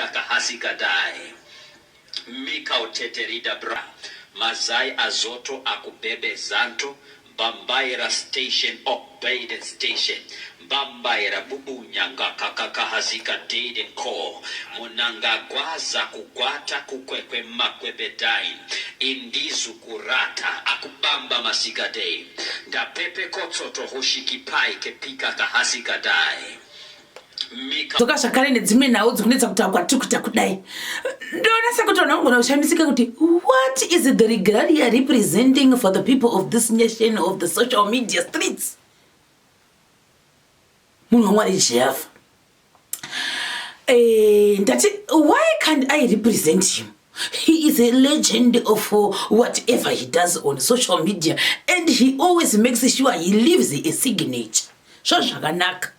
Kahasigadai Mikauteterida bra Mazai azoto akubebe zanto Bambaira station ok station Bambaira bubunyanga kakakahazika dede ko Munangagwaza kugwata kukwekwe makwebedain Indizu kurata akubamba masigadei Ndapepe kotsoto hoshikipai kepika kahasigadai. Dzoka zvakare nedzimwe nhau dzikunetsa kutaura kwatiri kuita kudai. Ndoona sekuti vanhu vangona kushamisika kuti what is the regalia representing for the people of this nation of the social media streets. Munhu waMwari Jeff. Ndati why can't I represent him? He is a legend of whatever he does on social media and he always makes sure he leaves a signature. Zvo zvakanaka.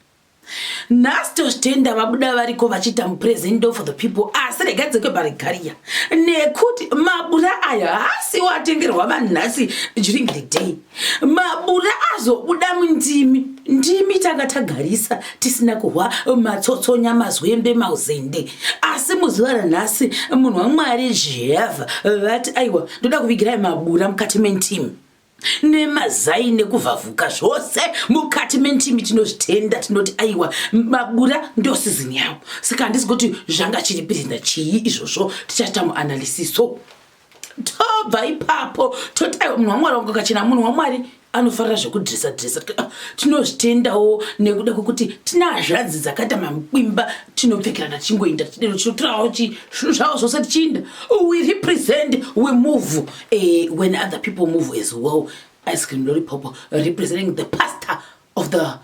Nhasi tozvitenda vabuda variko vachiita mupresento for the people, asi regai dzekwe paregaria nekuti mabura aya haasiwo atengerwa vanhu nhasi during the day. Mabura azobuda mundimi, ndimi tanga tagarisa tisina kuhwa matsotsonya, mazwembe, mauzende, asi muzuva ranhasi munhu waMwari Jehovha vati aiwa, ndoda kuvigirai mabura mukati mentimi nemazai nekuvhavhuka zvose mukati mentimi. Tinozvitenda, tinoti aiwa, mabura ndo season yavo. Saka handisi kuti zvanga chiripirinda chii izvozvo, tichaita muanalysis. Tobva ipapo toti aiwa, munhu waMwari wanga kachena. Munhu waMwari anofarira zvekudhiresa dhiresa. Tinozvitendawo nekuda kwekuti tina hazvanzi dzakaita mamukwimba, tinopfekerana tichingoinda tichidero, tinotorawo zvinhu zvavo zvose tichiinda. We represent, we move when other people move as well. Ice cream lollipop representing the pastor of the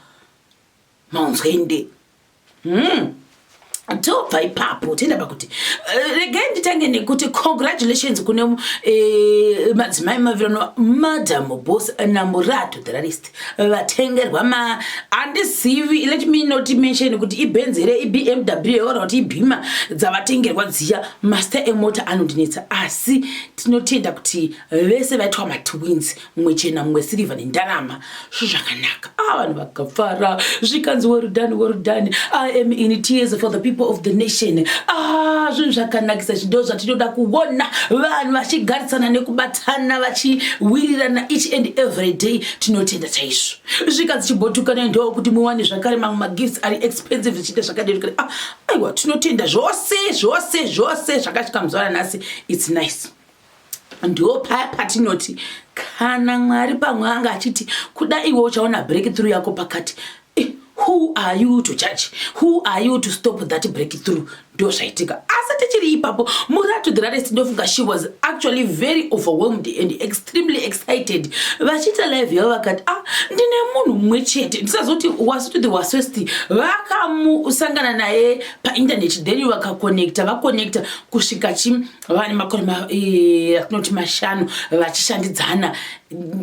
Maunzwende. Tobva ipapo toenda pakuti regai nditange nekuti congratulations kune madzimai maviri ano, Madam Boss naMurato the Rarist, vatengerwa ma, handizivi, let me not mention kuti iBenz here, iBMW kana kuti iBeamer dzavatengerwa dziya. Master emota anondinetsa, asi tinotenda kuti vese vaitwa matwins, mumwe chena, mumwe sirivha nendarama. Zvo zvakanaka. Ah, vanhu vakafara, zvikanzi well done, well done. I am in tears for the people of the nation. Ah, zvinhu zvakanakisa izvi, ndo zvatinoda kuona, vanhu vachigarisana nekubatana, vachiwirirana each and every day. Tinotenda chaizvo. Zvikanzi chimbotukana ndo kuti muwane zvakare mamwe magifts ari expensive, zvichiita zvakadero. Ah, aiwa, tinotenda zvose zvose zvose zvakasvika muzuva ranhasi. It's nice. Ndo paya patinoti kana Mwari pamwe anga achiti kuda iwe uchaona breakthrough yako pakati, who are you to judge? Who are you to stop that breakthrough? Ndo zvaitika. Asi tichiri ipapo, Muratu the Rarest, ndofunga she was actually very overwhelmed and extremely excited vachiita live yavo. Vakati, ah, ndine munhu mumwe chete ndisazoti Wasu to the Waswest, vakamusangana naye painternet, then vakaconnecta, vaconnecta kusvika chi vane makore atinoti 5 vachishandidzana.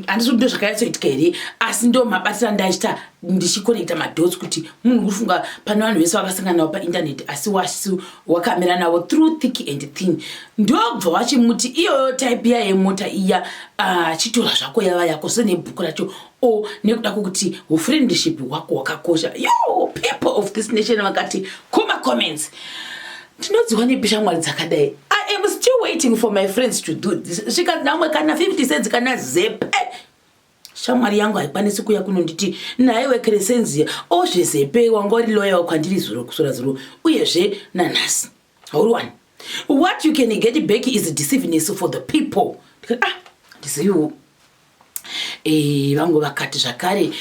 Handisi kuti ndo zvakanyatsoitika here, asi ndo mabatiro andaita ndichiconnecta madots kuti munhu kufunga pane vanhu vese vakasangana navo painternet, asi Wasu wakamira navo through thick and thin. Ndobva wachimuti iyoyo type iya yemota iya, chitora zvako, yava yako senebhuku racho o nekuda kwokuti ufriendship hwako hwakakosha. Yo, people of this nation vakati kumacomments, ndinodziwa nepi shamwari dzakadai? I am still waiting for my friends to do this. Svika namwe kana 50 cents kana zepe, shamwari yangu haikwanisi kuuya kunonditi naiwe Cresenzia ozvezepe, wanga uri loyal kwandiri zuro, kusura zuro, uyezve nanhasi hauri wani. What you can get back is deceiveness for the people. Ah, ndiziviwo. Vangu vakati zvakare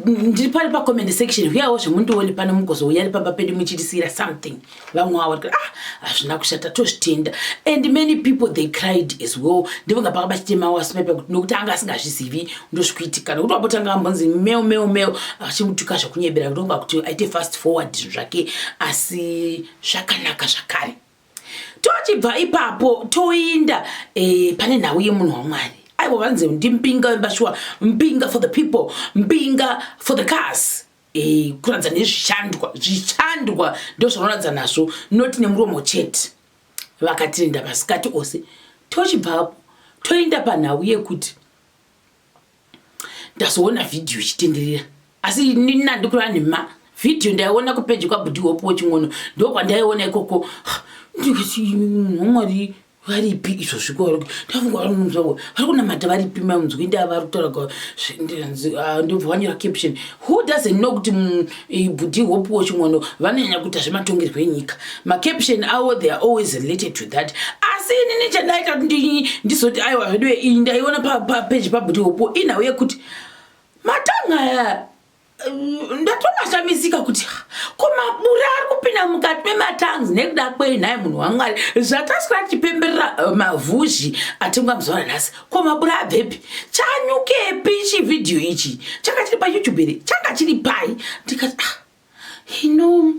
ndiri pari pacomment section, huyawo zvemundione pano, mugozouya ri pamba pedu muchitisiyira something. Vamwe avo vakati, ah, hazvina kushata, tozvitenda. And many people, they cried as well. Ndivonga paka pachitema Wasipepe kuti nokuti anga asingazvizivi ndozvikuitika, nokuti wapotanga ambonzi meo meo meo, achimutuka zvekunyebera kuti onga kuti aite fast forward zvinhu zvake, asi zvakanaka zvakare. Tochibva ipapo toinda pane nhau yemunhu waMwari. Aiwa, vanzi ndiMpinga wembashuwa, Mpinga for the people, Mpinga for the cars. Kuratidza nezvishandwa, zvishandwa ndo zvanoratidza nazvo, noti nemuromo chete. Vakatenda masikati ose. Tochibvapo toenda panhau yekuti ndazoona vhidhiyo ichitenderera, asi nina ndikureva nhema. Vhidhiyo ndaiona kupeji kwaBhudhi Hope Wechin'ono, ndokwandaiona ikoko. Ndikati, Mwari varipi izvozvi? Ndafunga vari kunamata, varipi? Manzwi ndava vari kutaura, ah, ndobva vanyora caption. Who doesn't know kuti Bhudhi Hope Wechin'ono vanonyanya kuita zvematongerwo enyika? Macaption avo, they are always related to that. Asi inini chandaita kuti ndizoti aiwa zvedu, iyi ndaiona papeji paBhudhi Hope, inhau yekuti matanga aya ndatomashamisika kuti ko mabura ari kupinda mukati mematangs nekuda kwei nhai munhu waMwari? Zvataswera tichipemberera mavhuzhi atengwa muzuva ranhasi, ko mabura abvepi? Chanyukepi chivhidhiyo ichi? Changa chiri paYouTube here? Changa chiri pai? Ndikati, ah, hino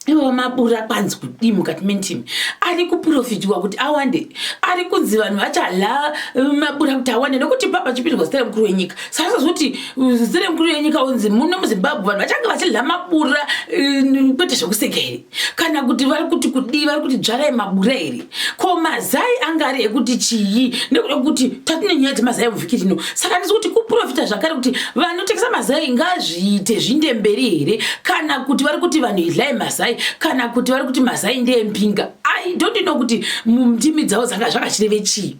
ivo mabura kwanzi kudii mukati mentimi? Ari kuprofitiwa kuti awande, ari kunzi vanhu vachala mabura kuti awande, nokuti papa chipinzwa zita remukuru wenyika. Saka kuti zita remukuru wenyika unzi muno muZimbabwe vanhu vachange vachidya mabura, kwete zvekuseka here? Kana kuti vari kuti kudii? Vari kuti dzvarai mabura here? Ko mazai anga ari ekuti chii? Nekuda kuti tatine nyaya dzemazai muvhiki rino, saka ndisi kuti kuprofita zvakare kuti vanotengesa mazai ngazviite zvinde mberi here? Kana kuti vari kuti vanhu idlai mazai? Kana kuti vari kuti mazai ndeembinga? I don't know kuti mundimi dzavo dzanga zvakachireve chii.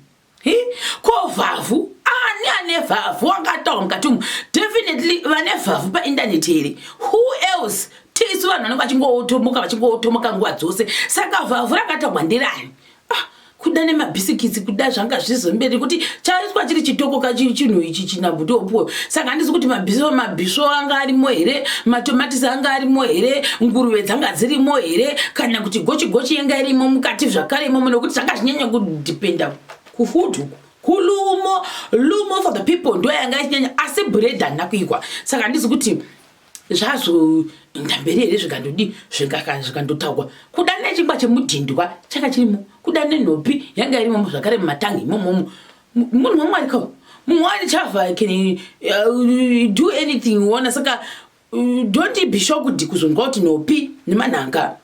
Ko vhavhu, ani ane vhavhu angataura mukati umu? Definitely vane vhavhu paindaneti here? Who else? Tisu vanhu vanenge vachingotomuka, vachingotomuka nguva dzose. Saka vhavhu rakataurwa nderani? Ah, kuda nemabhisikitsi, kuda zvanga zvizomberi kuti chaiswa chiri chitoko kachinhu ichi chinabhuti opuwe. Saka handisi kuti mabhiso, mabhisvo anga arimo here, matomatisi anga arimo here, nguruve dzanga dzirimo here, kana kuti gochi gochi yanga irimo mukati zvakare imomo, nokuti zvanga zvinyanya kudhipenda kufood uku kulumo lumo for the people, ndo yanga ichinyanya. Asi bread handina kuikwa, saka handisi kuti zvazoenda mberi here, zvikandodi zvikandotaurwa. Kuda nechingwa chemudhindwa changa chirimo, kuda nenhopi yanga irimo zvakare mumatangi imomomo. Munhu waMwari ka, munhu wani chavha can do anything, wona. Saka don't be shocked kuzonzwa kuti nhopi nemanhanga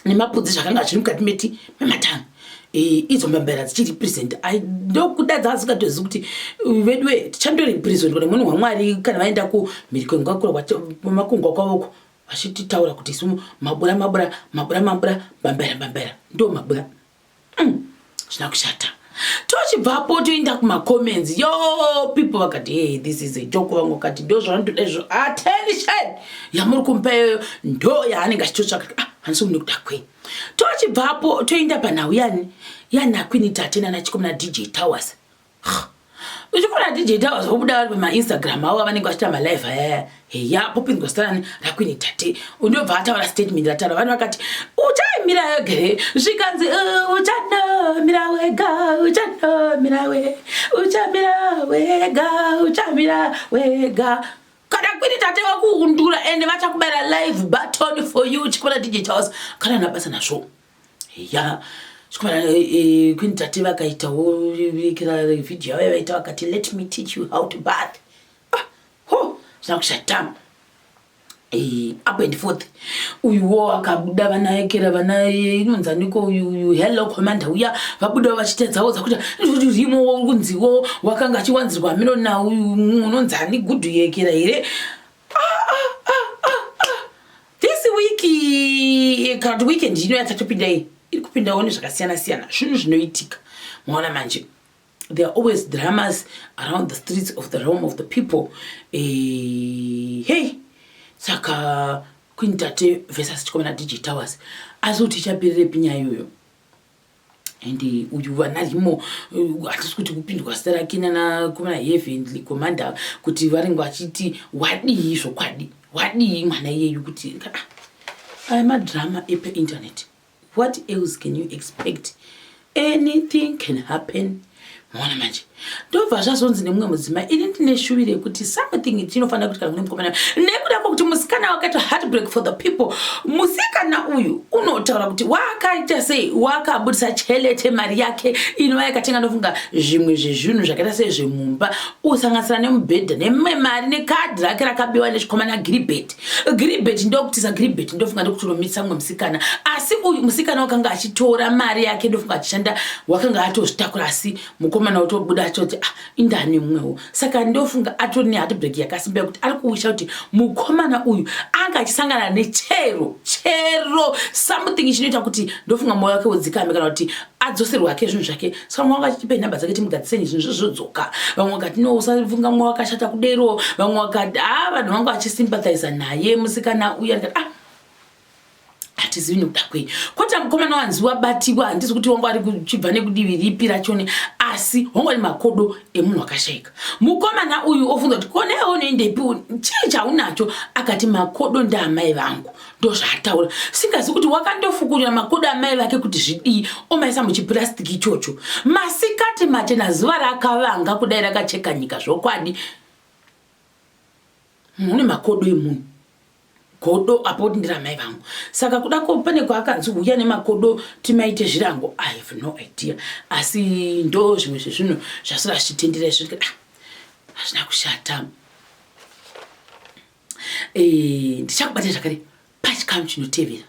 nemapudzi zvakanga zviri mukati meti mematanga, idzo mbambera dzichirepresent. Ndokuda dzasingatozivi kuti veduwe tichandorepresentwa nemunhu waMwari kana vaenda kumhiri kwemakungwa kwavoko, vachititaura kuti isu mabura, mabura, mabura, mabura, mbambera, mbambera, ndo mabura. Zvina kushata. Tochibvapo toenda kumacomments. Yo, people vakati, "Hey, this is a joke." Vamwe vakati, "Ndo zvavanotoda izvo, attention yamuri kumupa iyoyo ndo yaanenge achitotsvaka." Ah, handisi nekuda kwei. Tochibvapo toenda panhau yani yanaQueen Tate nanachikomana DJ Towers. Uchikona DJ Towers vobuda vari pamaInstagram avo avanenge vachiita malive ayaya. Heya, popinzwa zita raQueen Tate, ndobva ataura statement rataura. Vanhu vakati, "Uchaimira wega here?" Zvikanzi, "Uchanomira wega, uchanomira we, uchamira wega, uchamira wega." Kana Queen Tate vakuundura ende vachakubayira live button for you. Chikona DJ Towers kana nabasa nazvo ya chikomana. Queen Tate vakaitawo kira vhidhiyo yavo yavaita, vakati, "Let me teach you how to bath." Ah, ho, zvina kushata. Up and forth uyuwo akabuda vanaekera vana inonzaniko uyu Hello Commander uya, vabudawo vachiita dzavo dzakuti rimo kunziwo wakanga achiwanzirwa mino nauyu unonzani gudhu yekera here. Ah, ah, ah, this week kana kuti weekend ino yatatopinda iyi iri kupindawo nezvakasiyana siyana, zvinhu zvinoitika. Maona manje, there are always dramas around the streets of the realm of the people. Hey, saka Queen Tate versus chikomana DJ Towers, asi kuti ichaperirepi nyaya iyoyo? And uyu vanarimo, hatisi kuti kupindwa zita rake nanakomana Heavenly Commander, kuti vanenge vachiti wadii zvokwadi, wadii mwana iyeyu? Kuti ah, aya madrama epainternet, what else can you expect? Anything can happen. Maona manje, ndobva zvazonzi nemumwe mudzimai, ini ndine shuviro yekuti something chinofanira kuitika kune mukomana, nekuda kwokuti musikana wakaita heartbreak for the people. Musikana uyu unotaura. Otonotaura kuti wakaita sei, wakabudisa chelete mari yake inova yakatenga ndofunga zvimwe zvezvinhu zvakaita sezvemumba, usanganisira nemubhedha nemimwe mari nekadhi rake rakabiwa nechikomana Giribheti. Giribheti ndokutiza Giribheti ndofunga ndokutonomisa mumwe musikana, asi uyu musikana wakanga achitora mari yake ndofunga achishanda, wakanga atozvitakura, asi mukomana wotobuda achoti ah, indani mumwewo. Saka ndofunga atori neheartbreak yakasimba yekuti ari kuwisha kuti mukomana uyu anga achisangana nechero chero something chinoita kuti ndofunga mwoyo wake udzikame kana kuti adzoserwe hake zvinhu zvake. Saka vamwe vanga achipe nhamba dzake timugadziseni zvinhu zvozvodzoka, vamwe vakati no, usafunga mwoyo wakashata kudero, vamwe vakati ah, vanhu vanga vachisympathiza naye musikana uyu. Andikati ah, hatizivi nekuda kwei kwoti mukomana wanzi wabatiwa, handisi kuti wangu ari kuchibva nekudivi ripi rachone, asi wangu ari makodo emunhu akashaika. Mukomana uyu ofunza kuti konewe unoendepi, chii chaunacho? Akati makodo ndaamai vangu, ndozvaataura. Singazi kuti wakandofukurira makodo amai vake kuti zvidii, omaisa muchipurasitiki ichocho. Masikati machena, zuva rakavanga kudai rakacheka nyika zvokwadi, munhu une makodo emunhu godo apo kuti ndiramai vangu. Saka kuda ko pane kwaakanzi huya nemakodo timaite zvirango, I have no idea, asi ndo zvimwe zvezvinhu zvasira zvichitendera izvo. Ah, hazvina kushata. Ndichakubata zvakare pachikamu chinotevera.